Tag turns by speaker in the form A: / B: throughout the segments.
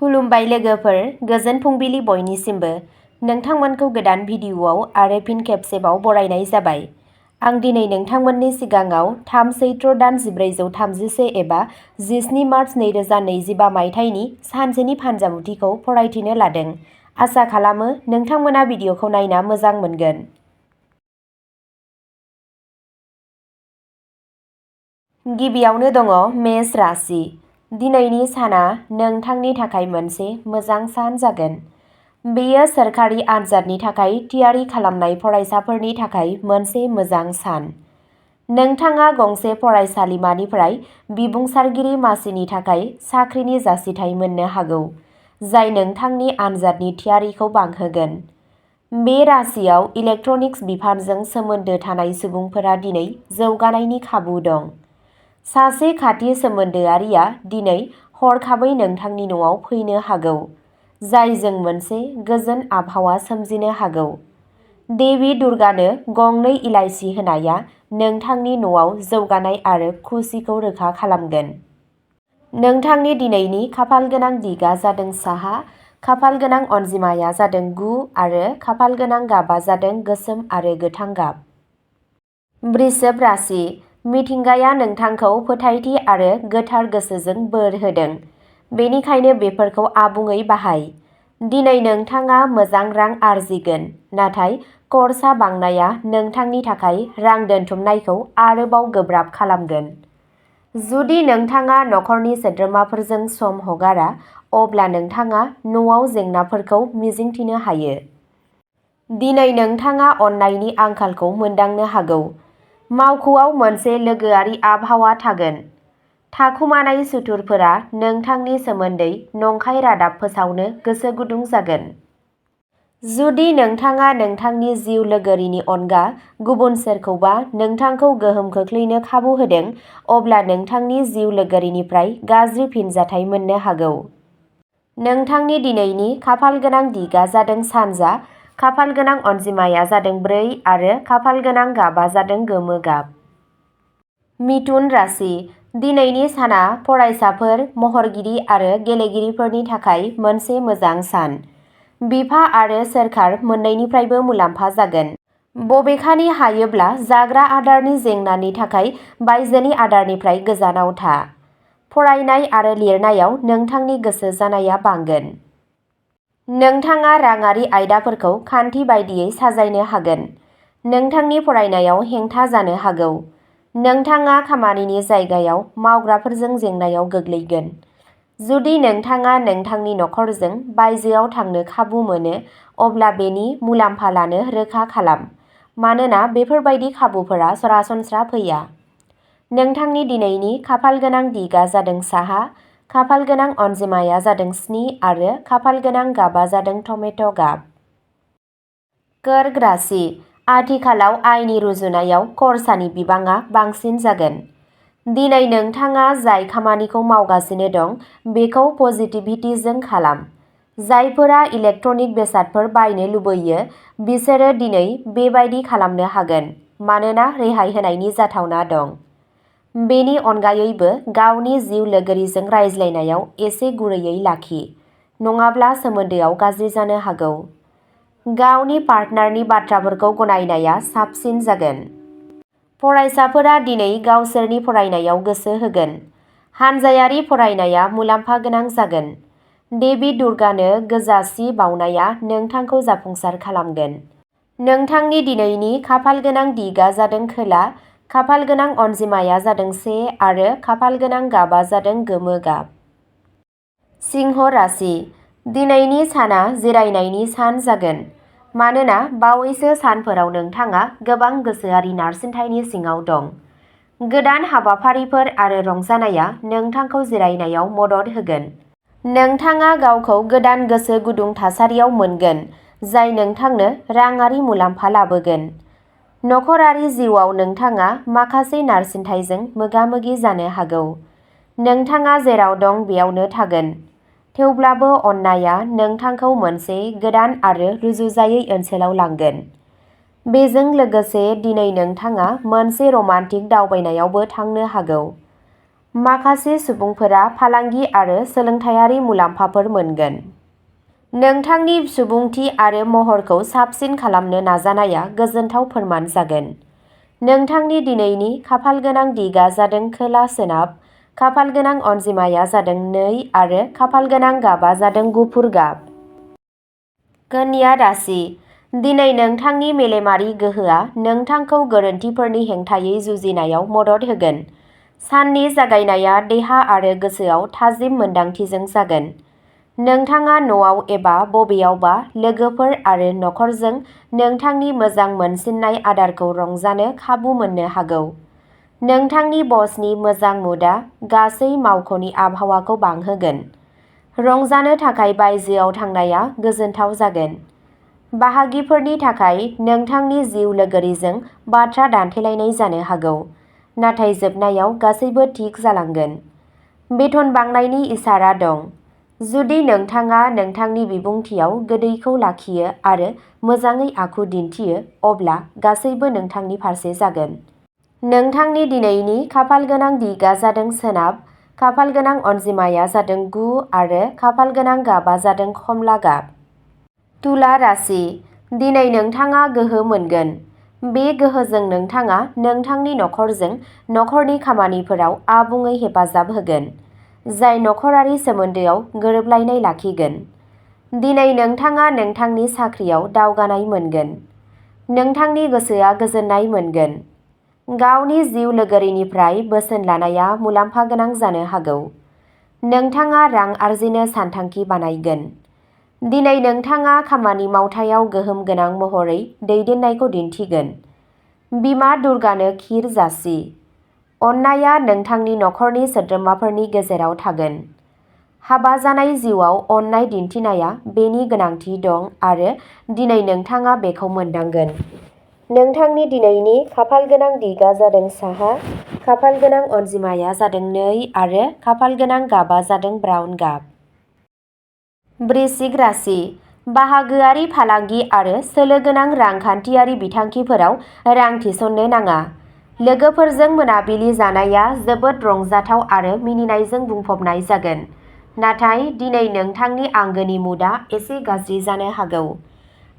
A: खुलुमबाय लोगोफोर, गोजोन फुंबिलि बयनिसिमबो। नोंथांमोनखौ गोदान भिडिअ'आव आरो फिन खेबसेबाव बरायनाय जाबाय। आं दिनै नोंथांमोननि सिगाङाव 3 सैत्र दान 1431 एबा 17 मार्च 2025 मायथाइनि सानसेनि फानजामुथिखौ फरायथिनो लादों। आसा खालामो नोंथांमोना भिडिअ'खौ नायना मोजां मोनगोन। गिबियावनो दङ मेष राशि। दिनैनि साना नोंथांनि थाखाय मोनसे मोजां सान जागोन। बेयो सोरखारि आनजादनि थाखाय थियारि खालामनाय फरायसाफोरनि थाखाय मोनसे मोजां सान। नोंथाङा गंसे फरायसालिमानिफ्राय बिबुंसारगिरि मासिनि थाखाय साख्रिनि जासिथाइ मोननो हागौ, जाय नोंथांनि आनजादनि थियारिखौ बांहोगोन। बे राशियाव इलेक्ट्रनिक्स बिफानजों सोमोन्दो थानाय सुबुंफोरा दिनै जौगानायनि खाबु दं। सासे खाथि सोमोन्दोआरिया दिनै हरखाबै नोंथांनि न'आव फैनो हागौ, जायजों मोनसे गोजोन आबहावा सोमजिनो हागौ। देवी दुर्गानो गंनै इलायसि होनाया नोंथांनि न'आव जौगानाय आरो खुसिखौ रोखा खालामगोन। नोंथांनि दिनैनि खाफालगोनां दिगा जादों साहा, खाफालगोनां अनजिमाया जादों 9 आरो खाफालगोनां गाबा जादों गोसोम आरो गोथां गाब। वृषभ राशि। मिथिंगाया नोंथांखौ फोथायथि आरो गोथार गोसोजों बोर होदों, बेनिखायनो बेफोरखौ आबुङै बाहाय। दिनै नोंथाङा मोजां रां आरजिगोन, नाथाय खरसा बांनाया नोंथांनि थाखाय रां दोनथुमनायखौ आरोबाव गोब्राब खालामगोन। जुदि नोंथाङा नखरनि सोद्रोमाफोरजों सम हगारा, अब्ला नोंथाङा न'आव जेंनाफोरखौ मिजिंथिनो हायो। दिनै नोंथाङा अननायनि आंखालखौ मोनदांनो हागौ। मावख'आव मोनसे लोगोआरि आबहावा थागोन। थाखुमानाय सुथुरफोरा नोंथांनि सोमोन्दै नंखाय रादाब फोसावनो गोसो गुदुं जागोन। जुदि नोंथाङा नोंथांनि जिउ लोगोरिनि अनगा गुबुन सोरखौबा नोंथांखौ गोहोम खोख्लैनो खाबु होदों, अब्ला नोंथांनि जिउ लोगोरिनिफ्राय गाज्रि फिनजाथाय मोननो हागौ। नोंथांनि दिनैनि खाफालगोनां दिगा जादों सानजा, खाफालगोनां अनजिमाया जादों 4 आरो खाफालगोनां गाबा जादों गोमो गाब। मिथुन राशि। दिनैनि साना फरायसाफोर, महरगिरि आरो गेलेगिरिफोरनि थाखाय मोनसे मोजां सान। बिफा आरो सोरखार मोन्नैनिफ्रायबो मुलाम्फा जागोन। बबेखानि हायोब्ला जाग्रा आदारनि जेंनानि थाखाय बायजोनि आदारनिफ्राय गोजानाव था। फरायनाय आरो लिरनायाव नोंथांनि गोसो जानाया बांगोन। नोंथाङा राङारि आयदाफोरखौ खान्थि बायदियै साजायनो हागोन। नोंथांनि फरायनायाव हेंथा जानो हागौ। नोंथाङा खामानिनि जायगायाव मावग्राफोरजों जेंनायाव गोग्लैगोन। जुदि नोंथाङा नोंथांनि नखरजों बायजोआव थांनो खाबु मोनो, अब्ला बेनि मुलाम्फा लानो रोखा खालाम, मानोना बेफोरबायदि खाबुफोरा सरासनस्रा फैया। नोंथांनि दिनैनि खाफालगोनां दिगा जादों साहा, खाफालगोनां अनजिमाया जादों 7 आरो खाफालगोनां गाबा जादों टमेट' गाब। कर्क राशि। आथिखालाव आयनि रुजुनायाव खरसानि बिबाङा बांसिन जागोन। दिनै नोंथाङा जाय खामानिखौ मावगासिनो दं बेखौ पजिटिभिटिजों खालाम। जायफोरा इलेक्ट्रनिक बेसादफोर बायनो लुबैयो, बिसोरो दिनै बेबादि खालामनो हागोन, मानोना रेहाय होनायनि जाथावना दं। बेनि अनगायैबो गावनि जिउ लोगोरिजों रायज्लायनायाव एसे गुरैयै लाखि, नङाब्ला सोमोन्दोआव गाज्रि जानो हागौ। गावनि पार्टनारनि बाथ्राफोरखौ गनायनाया साबसिन जागोन। फरायसाफोरा दिनै गावसोरनि फरायनायाव गोसो होगोन। हानजायारि फरायनाया मुलाम्फा गोनां जागोन। देवी दुर्गानो गोजा सि बावनाया नोंथांखौ जाफुंसार खालामगोन। नोंथांनि दिनैनि खाफालगोनां दिगा जादों खोला, खाफालगोनां अनजिमाया जादों 1 आरो खाफालगोनां गाबा जादों गोमो गाब। सिंह राशि। दिनैनि साना जिरायनायनि सान जागोन, मानोना बावैसो सानफोराव नोंथाङा गोबां गोसोआरि नारसिनथायनि सिङाव दं। गोदान हाबाफारिफोर आरो रंजानायआ नोंथांखौ जिरायनायाव मदद होगोन। नोंथाङा गावखौ गोदान गोसो गुदुं थासारियाव मोनगोन, जाय नोंथांनो राङारि मुलाम्फा लाबोगोन। नखरारि जिउआव नोंथाङा माखासे नारसिनथायजों मोगा-मोगि जानो हागौ। नोंथाङा जेराव दं बेयावनो थागोन, थेवब्लाबो अननायआ नोंथांखौ मोनसे गोदान आरो रुजुजायै ओनसोलाव लांगोन। बेजों लोगोसे दिनै नोंथाङा मोनसे रमान्टिक दावबायनायावबो थांनो हागौ। माखासे सुबुंफोरा फालांगि आरो सोलोंथायारि मुलाम्फाफोर मोनगोन। नोंथांनि सुबुंथि आरो महरखौ साबसिन खालामनो नाजानाया गोजोनथाव फोरमान जागोन। नोंथांनि दिनैनि खाफालगोनां दिगा जादों खोला-सोनाब, खाफालगोनां अनजिमाया जादों 2 आरो खाफालगोनां गाबा जादों गुफुर गाब। कन्या राशि, दिनै नोंथांनि मेलेमारि गोहोआ नोंथांखौ गोरोन्थिफोरनि हेंथायै जुजिनायाव मदद होगोन। साननि जागायनाया देहा आरो गोसोआव थाजिम मोन्दांथिजों जागोन। नोंथाङा न'आव एबा बबेयावबा लोगोफोर आरो नखरजों नोंथांनि मोजां मोनसिननाय आदारखौ रंजानो खाबु मोननो हागौ। नोंथांनि बसनि मोजां मुडआ गासै मावख'नि आबहावाखौ बांहोगोन। रंजानो थाखाय बायजोआव थांनाया गोजोनथाव जागोन। बाहागिफोरनि थाखाय नोंथांनि जिउ लोगोरिजों बाथ्रा दान्थेलायनाय जानो हागौ, नाथाय जोबनायाव गासैबो थिक जालांगोन। बेथन बांनायनि इसारा दं। जुदि नोंथाङा नोंथांनि बिबुंथियाव गोदैखौ लाखियो आरो मोजाङै आखु दिन्थियो, अब्ला गासैबो नोंथांनि फारसे जागोन। नोंथांनि दिनैनि खाफालगोनां दिगा जादों सोनाब, खाफालगोनां अनजिमाया जादों 9 आरो खाफालगोनां गाबा जादों खमला गाब। तुला राशि, दिनै नोंथाङा गोहो मोनगोन। बे गोहोजों नोंथाङा नोंथांनि नखरजों नखरनि खामानिफोराव आबुङै हेफाजाब होगोन, जाय नखरारि सोमोन्दोआव गोरोबलायनाय लाखिगोन। दिनै नोंथाङा नोंथांनि साख्रियाव दावगानाय मोनगोन। नोंथांनि गोसोआ गोजोननाय मोनगोन। गावनि जिउ लोगोरिनिफ्राय बोसोन लानाया मुलाम्फा गोनां जानो हागौ। नोंथाङा रां आर्जिनो सानथांखि बानायगोन। दिनै नोंथाङा खामानि मावथायाव गोहोम गोनां महरै दैदेननायखौ दिन्थिगोन। बिमा दुर्गानो खिर जासि। अननायआ नोंथांनि नखरनि सोद्रोमाफोरनि गेजेराव थागोन। हाबा जानाय जिउआव अननाय दिन्थिनाया बेनि गोनांथि दं आरो दिनै नोंथाङा बेखौ मोनदांगोन। नोंथांनि दिनैनि खाफालगोनां दिगा जादों साहा, खाफालगोनां अनजिमाया जादों 2 आरो खाफालगोनां गाबा जादों ब्राउन गाब। वृश्चिक राशि, बाहागोआरि फालांगि आरो सोलो गोनां रांखान्थियारि बिथांखिफोराव रां थिसननो नाङा। लोगोफोरजों मोनाबिलि जानाया जोबोद रंजाथाव आरो मिनिनायजों बुंफबनाय जागोन, नाथाय दिनै नोंथांनि आंगोनि मुडआ एसे गाज्रि जानो हागौ।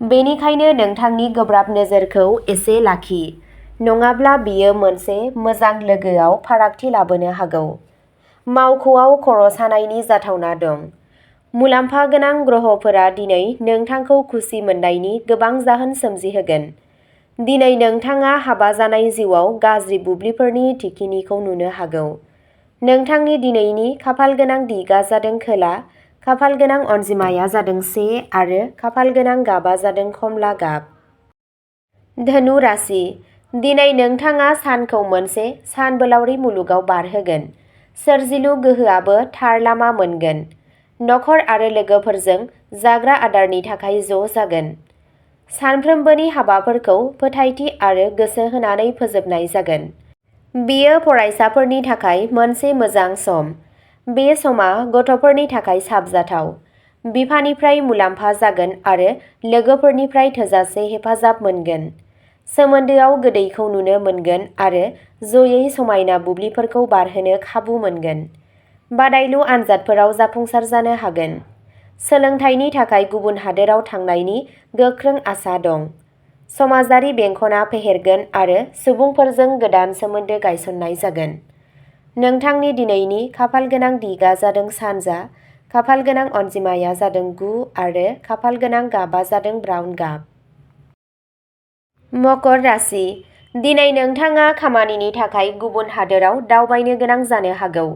A: बेनिखायनो नोंथांनि गोब्राब नोजोरखौ एसे लाखि, नङाब्ला बियो मोनसे मोजां लोगोआव फारागथि लाबोनो हागौ। मावख'आव खर'सानायनि जाथावना दं। मुलाम्फा गोनां ग्रहफोरा दिनै नोंथांखौ खुसि मोननायनि गोबां जाहोन सोमजिहोगोन। दिनै नोंथाङा हाबा जानाय जिउआव गाज्रि बुब्लिफोरनि थिखिनिखौ नुनो हागौ। नोंथांनि दिनैनि खाफालगोनां दिगा जादों खोला, खाफालगोनां अनजिमाया जादों 1 आरो खाफालगोनां गाबा जादों खमला गाब। धनु राशि, दिनै नोंथाङा सानखौ मोनसे सानबोलावरि मुलुगाव बारहोगोन। सोरजिलु गोहोआबो थार लामा मोनगोन। नखर आरो लोगोफोरजों जाग्रा आदारनि थाखाय ज' जागोन। सानफ्रोमबोनि हाबाफोरखौ फोथायथि आरो गोसो होनानै फोजोबनाय जागोन। बेयो फरायसाफोरनि थाखाय मोनसे मोजां सम। बे समा गथ'फोरनि थाखाय साबजाथाव। बिफानिफ्राय मुलाम्फा जागोन आरो लोगोफोरनिफ्राय थोजासे हेफाजाब मोनगोन। सोमोन्दोआव गोदैखौ नुनो मोनगोन आरो जयै समायना बुब्लिफोरखौ बारहोनो खाबु मोनगोन। बादायलु आनजादफोराव जाफुंसार जानो हागोन। सोलोंथाइनि थाखाय गुबुन हादोराव थांनायनि गोख्रों आसा दं। समाजारि बेंखनआ फेहेरगोन आरो सुबुंफोरजों गोदान सोमोन्दो गायसननाय जागोन। नोंथांनि दिनैनि खाफालगोनां दिगा जादों सानजा, खाफालगोनां अनजिमाया जादों 9 आरो खाफालगोनां गाबा जादों ब्राउन गाब। मकर राशि, दिनै नोंथाङा खामानिनि थाखाय गुबुन हादोराव दावबायनो गोनां जानो हागौ।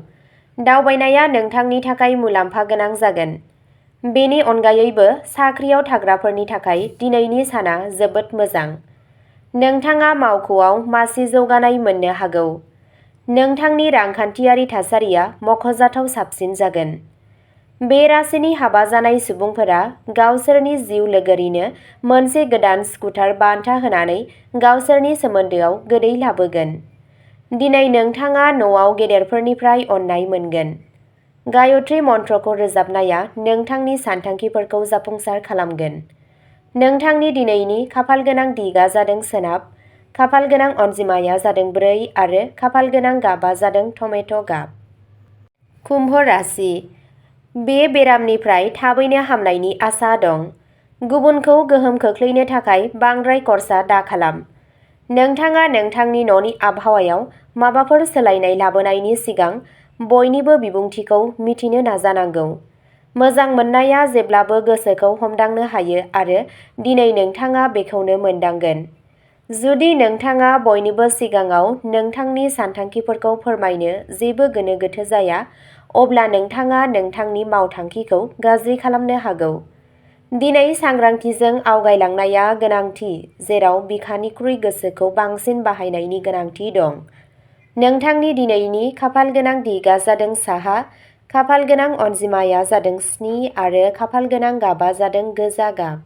A: दावबायनाया नोंथांनि थाखाय मुलाम्फा गोनां जागोन। बेनि अनगायैबो साख्रियाव थाग्राफोरनि थाखाय दिनैनि साना जोबोद मोजां। नोंथाङा मावख'आव मासि जौगानाय मोननो हागौ। नोंथांनि रांखान्थियारि थासारिया मख'जाथाव साबसिन जागोन। बे राशिनि हाबा जानाय सुबुंफोरा गावसोरनि जिउ लोगोरिनो मोनसे गोदान स्कुटार बान्था होनानै गावसोरनि सोमोन्दोआव गोदै लाबोगोन। दिनै नोंथाङा न'आव गेदेरफोरनिफ्राय अननाय मोनगोन। गायत्री मन्त्रखौ रोजाबनाया नोंथांनि सानथांखिफोरखौ जाफुंसार खालामगोन। नोंथांनि दिनैनि खाफालगोनां दिगा जादों सोनाब, खाफालगोनां अनजिमाया जादों 4 आरो खाफालगोनां गाबा जादों टमेट' गाब। कुम्भ राशि, बे बेरामनिफ्राय थाबैनो हामनायनि आसा दं। गुबुनखौ गोहोम खोख्लैनो थाखाय बांद्राय खर्सा दाखालाम। नोंथाङा नोंथांनि न'नि आबहावायाव माबाफोर सोलायनाय लाबोनायनि सिगां बयनिबो बिबुंथिखौ मिथिनो नाजानांगौ। मोजां मोननाया जेब्लाबो गोसोखौ हमदांनो हायो आरो दिनै नोंथाङा बेखौनो मोनदांगोन। जुदि नोंथाङा बयनिबो सिगाङाव नोंथांनि सानथांखिफोरखौ फोरमायनो जेबो गोनो गोथो जाया, अब्ला नोंथाङा नोंथांनि मावथांखिखौ गाज्रि खालामनो हागौ। दिनै सांग्रांथिजों आवगायलांनाया गोनांथि, जेराव बिखानिख्रुइ गोसोखौ बांसिन बाहायनायनि गोनांथि दं। नोंथांनि दिनैनि खाफालगोनां दिगआ जादों साहा, खाफालगोनां अनजिमाया जादों 7 आरो खाफालगोनां गाबा जादों गोजा गाब।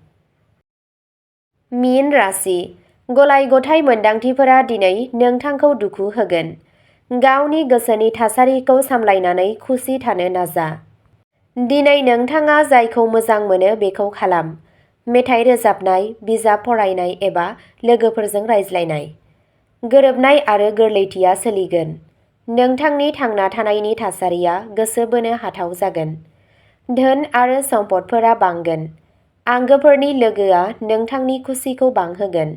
A: मीन राशि, गलाय-गथाय मोन्दांथिफोरा दिनै नोंथांखौ दुखु होगोन। गावनि गोसोनि थासारिखौ सामलायनानै खुसि थानो नाजा। दिनै नोंथाङा जायखौ मोजां मोनो बेखौ खालाम। मेथाइ रोजाबनाय, बिजाब फरायनाय एबा लोगोफोरजों रायज्लायनाय। गोरोबनाय आरो गोरलैथिया सोलिगोन। नोंथांनि थांना थानायनि थासारिया गोसो बोनो हाथाव जागोन। धोन आरो सम्पदफोरा बांगोन। आंगोफोरनि लोगोआ नोंथांनि खुसिखौ बांहोगोन।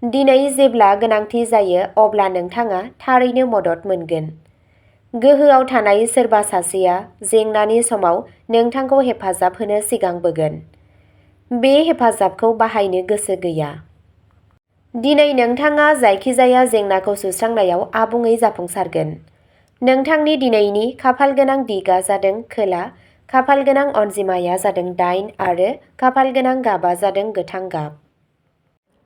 A: दिनै जेब्ला गोनांथि जायो अब्ला नोंथाङा थारैनो मदद मोनगोन। गोहोआव थानाय सोरबा सासेया जेंनानि समाव नोंथांखौ हेफाजाब होनो सिगांबोगोन। बे हेफाजाबखौ बाहायनो गोसो गैया। दिनै नोंथाङा जायखिजाया जेंनाखौ सुस्रांनायाव आबुङै जाफुंसारगोन। नोंथांनि दिनैनि खाफालगोनां दिगआ जादों खोला, खाफालगोनां अनजिमाया जादों 8 आरो खाफालगोनां गाबा जादों गोथां गाब।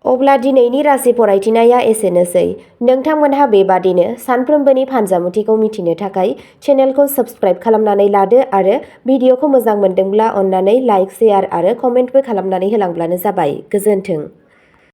A: अब्ला दिनैनि राशि फरायथिनाया एसेनोसै। नोंथांमोनहा बेबादिनो सानफ्रोमबोनि फानजामुथिखौ मिथिनो थाखाय चेनेलखौ साबस्क्राइब खालामनानै लादो आरो भिडिअखौ मोजां मोनदोंब्ला अन्नानै लाइक, शेयार आरो कमेन्टबो खालामनानै होलांब्लानो जाबाय। गोजोन्थों।